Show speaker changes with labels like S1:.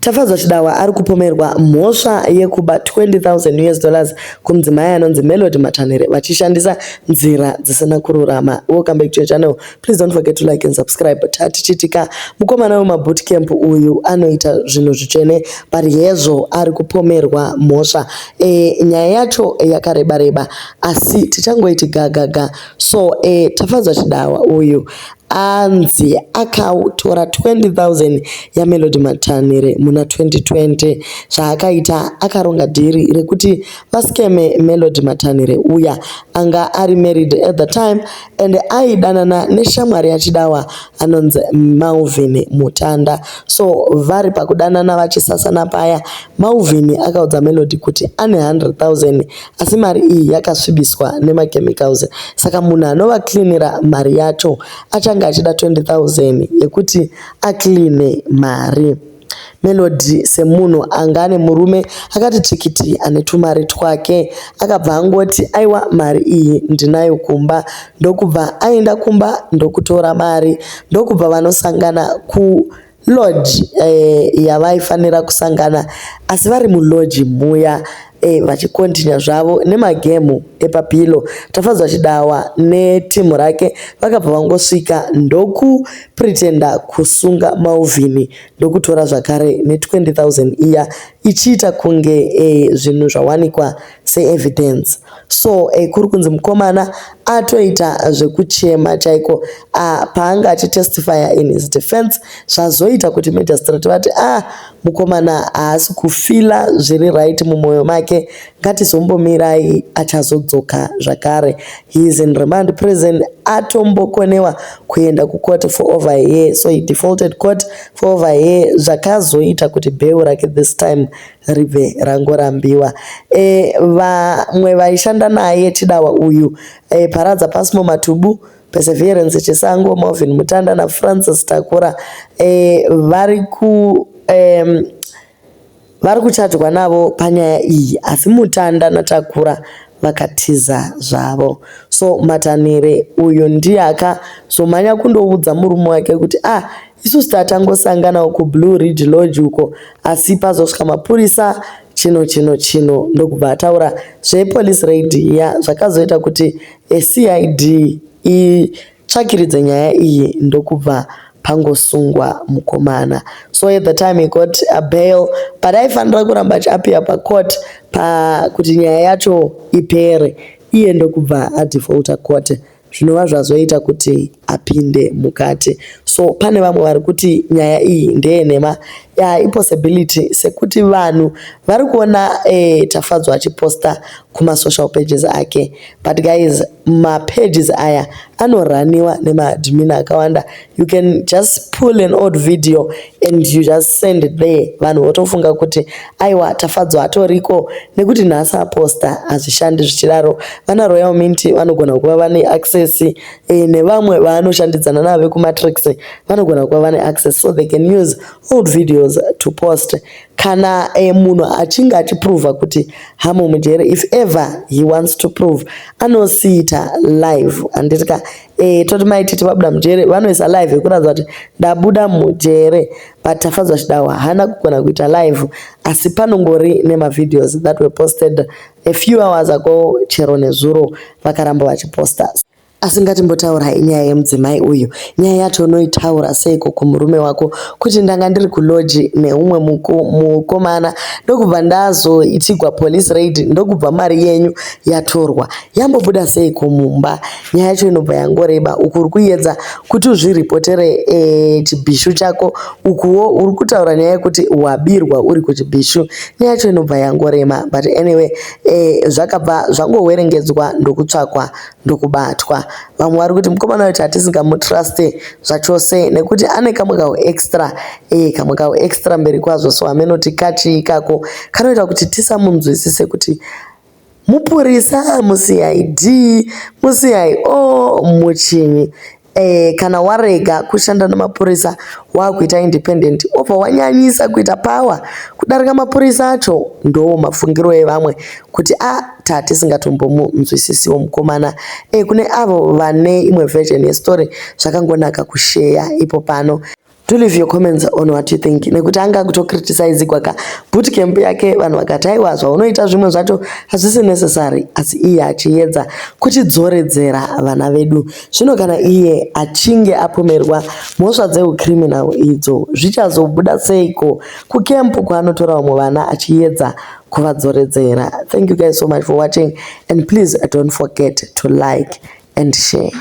S1: Tafadzwa Chidawa ari kupomerwa mhosva yekuba 20,000 US dollars kumudzimai anonzi Melody Matanhere vachishandisa nzira dzisina kururama. Welcome back to your channel. Please don't forget to like and subscribe. Tatichitika mukomana wemabootcamp uyu anoita zvinhu zvitsvene but hezvo ari kupomerwa mhosva. Nyaya yacho yakareba reba asi tichangoiti gagaga. So Tafadzwa Chidawa uyu anzi akatora 20,000 yaMelody Matanhere muna 2020. Zvaakaita, akaronga dhiri rekuti vascame Melody Matanhere uya anga ari married at the time and aidanana neshamwari yaChidawa anonzi Malvin Mutanda. So vari pakudanana vachisasana paya, Malvin akaudza Melody kuti ane 100,000 asi mari iyi yakasvibiswa nemachemicals, saka munhu anovacleanira mari yacho achange achida 20,000 yekuti acleane mari. Melody semunhu anga ane murume akati tsvikiti ane tumari twake, akabva angoti, "Aiwa, mari iyi ndinayo kumba." Ndokubva aenda kumba ndokutora mari, ndokubva vanosangana kulodge yavaifanira kusangana. Asi vari mulodge muya vachicontinue zvavo nemagemu epapillow, Tafadzwa Chidawa netimu rake vakabva vangosvika ndokupretenda kusunga Malvin, ndokutora zvakare ne20,000 iya ichiita kunge zvinhu zvawanikwa seevidence. So kuri kunzi mukomana atoita zvekuchema chaiko paanga achitestifya in his defense. Zvazoita kuti magistrate vati, "Ah, mukomana haasi kufeela zviri right mumwoyo make, ngatizombomirai, achazodzoka zvakare." He is in remand prison. Atombokonewa kuenda kucourt for over a year, so he defaulted court for over a year, zvakazoita kuti bail rake this time ribve rangorambiwa. Vamwe vaishanda naye Chidawa uyu, Paradza Pasmo Matubu, Perseverance Chisango, Melvin Mutanda naFrancis Takura, vari kuchargwa navo panyaya iyi, asi Mutanda naTakura vakatiza zvavo. So Matanhere uyu ndiye akazomhanya kundoudza murume wake kuti, "Ah, isusu tatangosanganawo kuBlue Ridge Lodge uko, asi pazosvika mapurisa, chino chino chino." Ndokubva ataura zvepolice raid iya, zvakazoita kuti CID itsvakiridze nyaya iyi, ndokubva pangosungwa mukomana. So at the time he got a bail, but aifanira kuramba achiappear pacourt pakuti nyaya yacho ipere. Iye ndokubva adefaulta court, zvinova zvazoita kuti apinde mukati. So pane vamwe vari kuti nyaya iyi ndeyenhema. Ya, ipossibility sekuti vanhu vari kuona Tafadzwa achiposta kumasocial pages ake, but guys, mapages aya anoruniwa nemaadmin akawanda. You can just pull an old video and you just send it there, vanhu votofunga kuti, "Aiwa, Tafadzwa atoriko nekuti nhasi aposta." Hazvishandi zvichidaro. Vana Royal Mint vanogona kuva vane access, nevamwe vaanoshandidzana navo vekumatrix vanogona kuva vane access, so they can use old videos to post. Kana munhu achinge achiprova kuti hamo mujere, if ever he wants to prove, anosiita live, handitika? Toti maititi vabuda mujere, vanoisa live yekuratidza kuti ndabuda mujere. But Tafadzwa Chidawa haana kugona kuita live, asi panongori nemavideos that were posted a few hours ago. Chero nezuro vakaramba vachiposta. Asi ngatimbotaura inyaya yemudzimai uyu. Nyaya yacho unoitaura seiko kumurume wako kuti ndanga ndiri kulodge neumwe mukomana, ndokubva ndazoitigwa police raid, ndokubva mari yenyu yatorwa? Yambobuda seiko mumba? Nyaya yacho inobva yangoreba. Uku uri kuedza kuti uzviripotere chibhishu chako, ukuwo uri kutaura nyaya yekuti wabirwa uri kuchibhishu. Nyaya yacho inobva yangorema. But anyway, zvakabva zvangowerengedzwa, ndokutsvakwa, ndokubatwa. Vamwe vari kuti mukomana uyu hatisingamutruste zvachose nekuti ane kamwe kahu extra, kamwe kahu extra mberi kwazvo. So hamenoti kachii ikako kanoita kuti tisamunzwisise kuti mupurisa, muCID, muCIO, muchinyi. Kana warega kushanda nemapurisa, wakuita independent, wobva wanyanyisa kuita power kudarika mapurisa acho. Ndo mafungiro evamwe kuti a tatisingatombomunzwisisiwo mukomana. Kune avo vane imwe version yestory, zvakangonaka kushare ipo pano. Do leave your comments on what you think, nekuti anga kutocriticizigwa ka bootcamp yake. Vanhu vakati, "Aiwa, zvaunoita zvimwe zvacho hazvisi necessary," asi iye achiedza kutidzoredzera vana vedu. Zvino kana iye achinge apomerwa mhosva dzeucriminal idzo, zvichazobuda seiko kukempu kwaanotora vamwe vana achiedza kuvadzoredzera? Thank you guys so much for watching, and please don't forget to like and share.